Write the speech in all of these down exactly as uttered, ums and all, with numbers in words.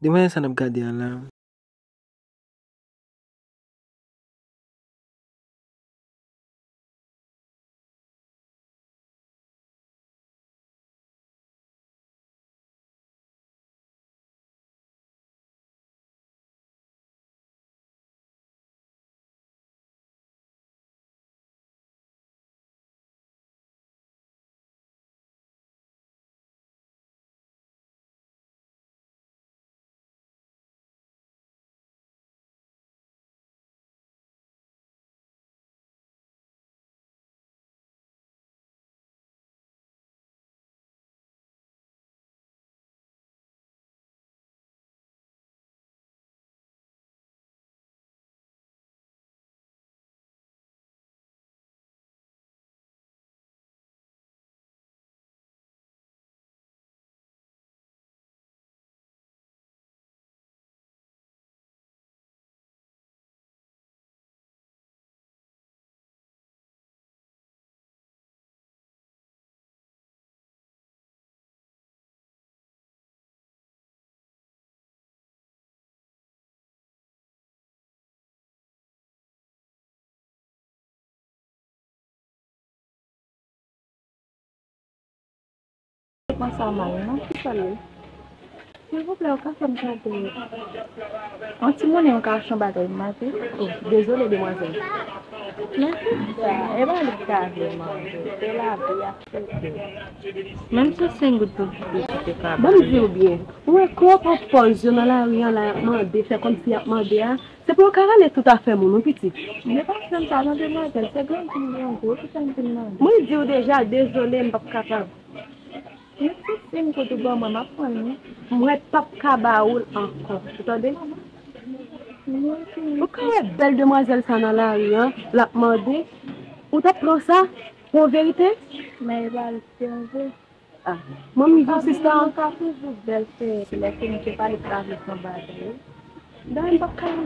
Demwazèl sa n ap gade a la. Kòman sa mal non? Ki sa l ye? Silvouplè, ou ka fè m kado yon ti monnen, ou ka achte yon bagay m manje? Oh, dezole, demwazèl. Mèsi, sa. E pa li k ta vle manje. Se lavi a. Menm si senk goud pou pitit yo ka ba. Ban m di w byen. Ou wè, kò w pran pòz yo nan lari an la, y ap mande, fè kòmsi y ap mande a. Se pou yo ka rale tout afè moun, wi, pitit. Men pa fè m sa non, demwazèl. Se grangou m grangou, wi, ki fè m vin mande. Mwen di w deja, dezole, m p ap kapab. Men si senk goud ou ban mwen, m ap pran l, wi. Mwen p ap ka ba ou l ankò. Ou tande? Ou ka wè bèl demwazèl sa nan lari an, l ap mande. Ou t ap pran sa pou yon verite? Men e pa l ki anvi. Ah, manmi di w sista an. Mwen ka toujou bèl se lè se misye pale travès yon bagay, wi. Dayè m p ap ka.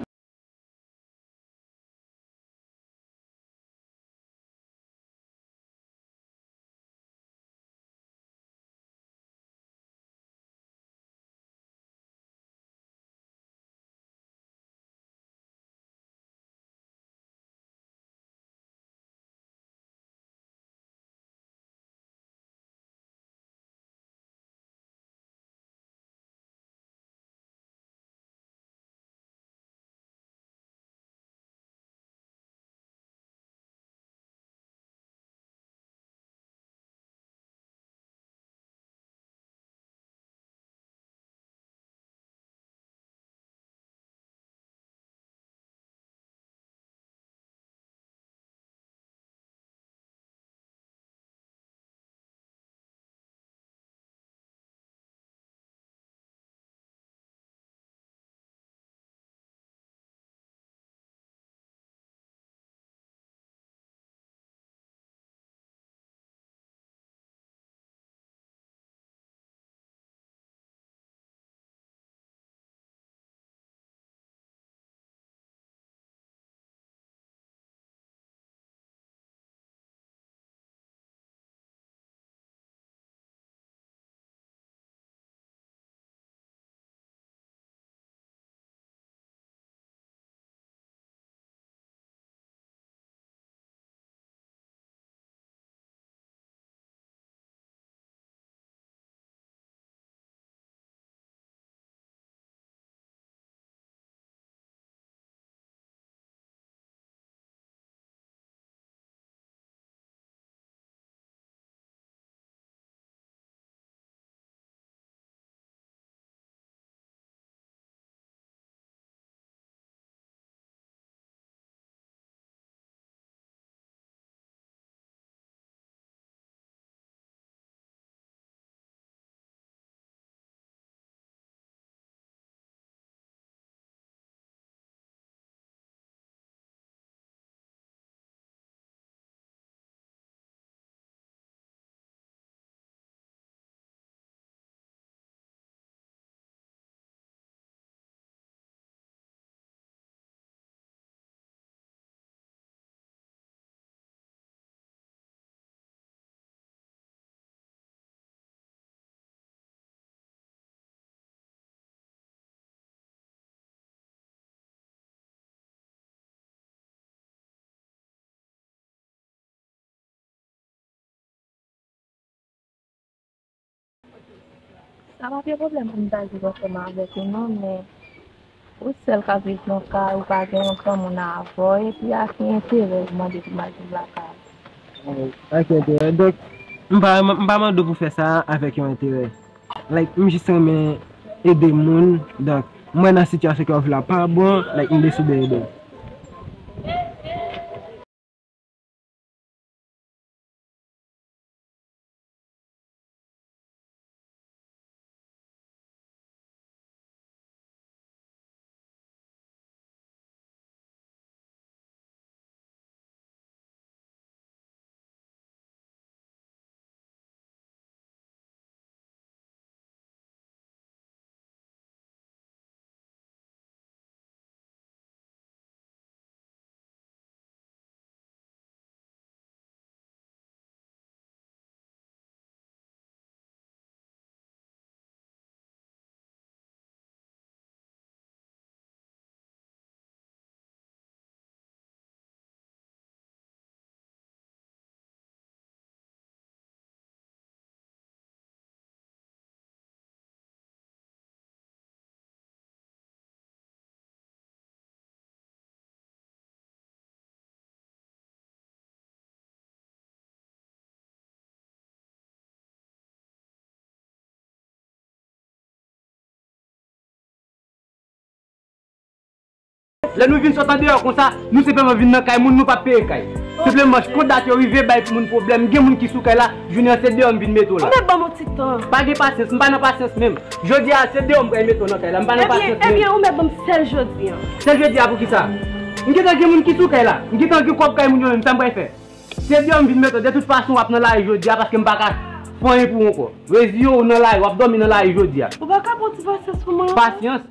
Sa pa gen pwoblèm pou m ta viv ansanm avèk ou non, men ou sèl k ap viv nan kay, ou pa gen yon granmoun avè w, epi a ki enterè ou mande pou m al viv lakay ou? A ki enterè? Donk, m pa, m pa mande w pou fè sa avèk yon enterè. Like, m jis renmen ede moun. Donk, m wè nan sitiyasyon ke w ap viv la pa bon, like, m deside ede w. Lè nou vin sot andeyò konsa, nou senpleman vin nan kay moun, nou p ap peye kay. Senpleman, kont dat yo rive, bay moun pwoblèm. Gen moun ki sou kay la, jounen an se deyò m vin mete w la. Ou mèt ban m yon ti tan. Pa gen pasyans, m pa nan pasyans menm. Jodi a, se deyò m pral mete w nan kay la, m pa nan pasyans menm. Ebyen, ebyen, ou mèt ban m sèl jodi a. Sèl jodi a pou kisa? M gentan gen moun ki sou kay la, m gentan gen kòb kay moun yo menm, sa m pral fè? Se deyò m vin mete w. De tout fason, w ap nan lari jodi a paske m pa ka fè anyen pou ou ankò. Reziye w nan lari, w ap dòmi nan lari jodi a. Ou pa ka pran ti pasyans pou mwen? Pasyans?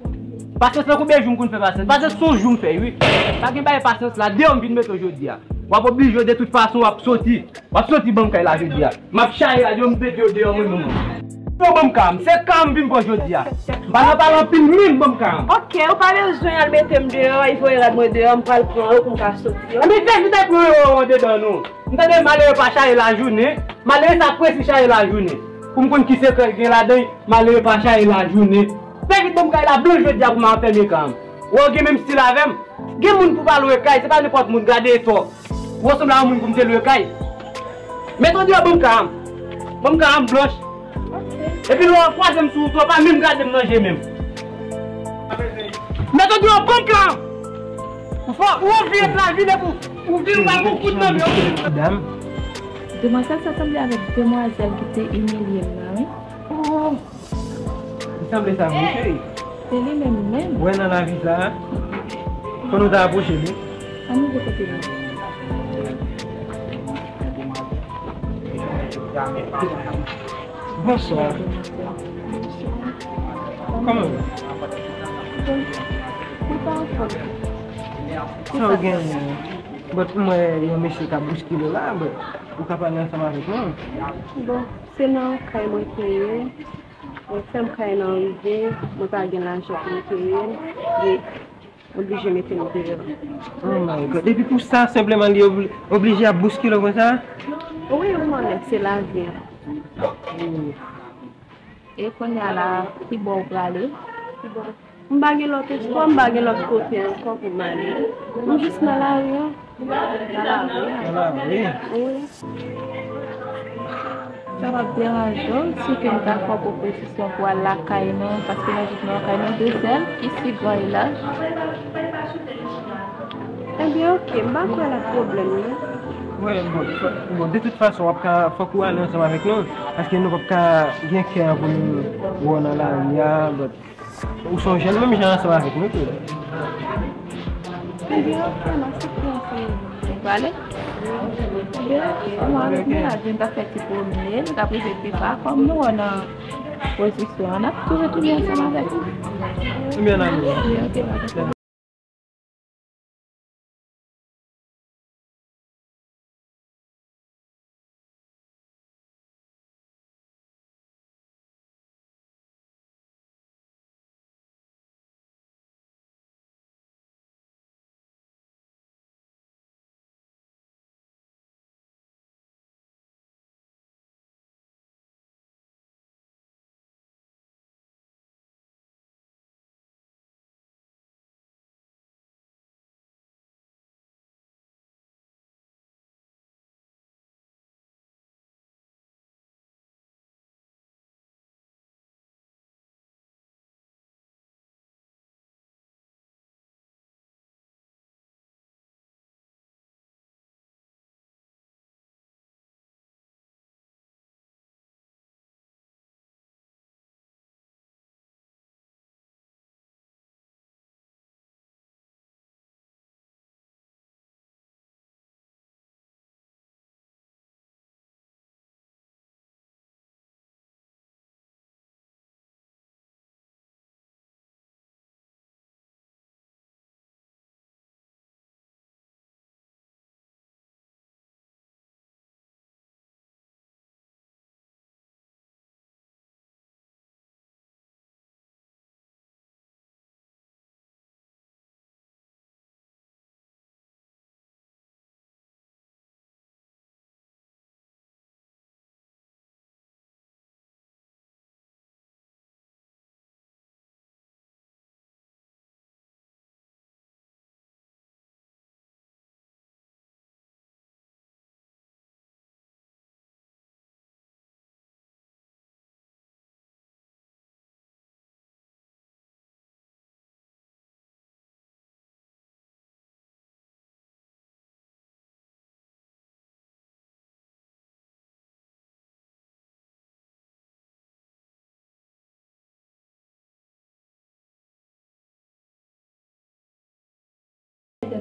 Pasyans lan konbyen jou m konn fè pasyans? Pasyans se yon jou m fè, wi. Pa gen bagay pasyans la, deyò m vin mete w jodi a. W ap oblije, de tout fason, w ap soti. W ap soti ban m kay la jodi a. M ap chaye a deyò, m mete w deyò mwen menm. Yo ban m ka m. Se ka m vin pran jodi a. M pa nan pale anpil menm, ban m ka m. Ok, ou pa bezwen al mete m deyò, e voye rad mwen deyò, m pral pran yo pou m ka soti. Ebyen, fè vit al pran yo andedan non. M tande malere pa chaye lajounen, malere sa presi chaye lajounen. Pou m konn ki sekrè l gen ladan l, malere pa chaye lajounen. Fè vit ban m kay la blanch jodi a pou m al fèmen ka m. Ou gen menm stil avè m. Gen moun pou pa lwe kay, se pa nenpòt moun, gade etò. Ou sanble a yon moun pou m te lwe kay. Mete w deyò ban m ka m. Ban m ka m blanch. Epi lè w ap kwaze m sou wout ou, pa menm gade m nan je menm. Mete w deyò ban m ka m. Ou fò, ou anvi ret la vin epi ou vin ou ba m yon kout nan men w. Dam. Demwazèl sa sanble avèk demwazèl ki te imilye m nan, wi. Oh. Li sanble sa vre, cheri. Se li menm, menm. Ou wè nan lavi sa a, fò nou ta apwoche li. Ann rive kote li. Bonswa. Kòman w ye? Mwen pa anfòm. Sa w genyen? But m wè yon mesye k ap bouskile w la, but ou ka pale ansanm avèk mwen. Bon, se nan kay mwen ke ye. Bon, sèm kay nan rive, mwen pa gen lajan pou m peye l, li oblije mete m deyò. Oh my God. Epi pou sa, senpleman li obli-, oblije ap bouskile w konsa? Wi, wi, mwen menm, se lavi an. Oh. E kounye a la, ki bò w prale? M pa gen lòt espwa, m pa gen lòt kote ankò pou m ale. M jis nan lari an. Nan lari a? Nan lari. Wi. Sa p ap deranje w si ke m ta fè w pwopozisyon pou w al lakay nou, paske nou tout nan lakay nou de sèl, isi gran e laj. Ebyen, oke, m pa kwè l ap pwoblèm, non. Wi, bon, fò, bon, de tout fason, w ap ka, fòk ou ale ansanm avèk nou, paske nou p ap ka gen kè an pou nou wè w nan lari a, but Ou se yon jèn menm jan ansanm avèk nou tou. Ebyen, oke, m aksepte ansanm avè w. Ou prale? Ebyen, oke, mwen avèk mennaj mwen, n ta fè ti pwomnè, n ta prive pi ba, kòm nou wè w nan pozisyon an, n ap tou retounen ansanm avèk ou. Ebyen, n ale. Ebyen, oke, pa gen pwoblèm.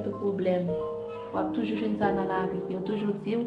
Pwoblèm. W ap toujou jwenn sa nan lavi. Yo toujou di w,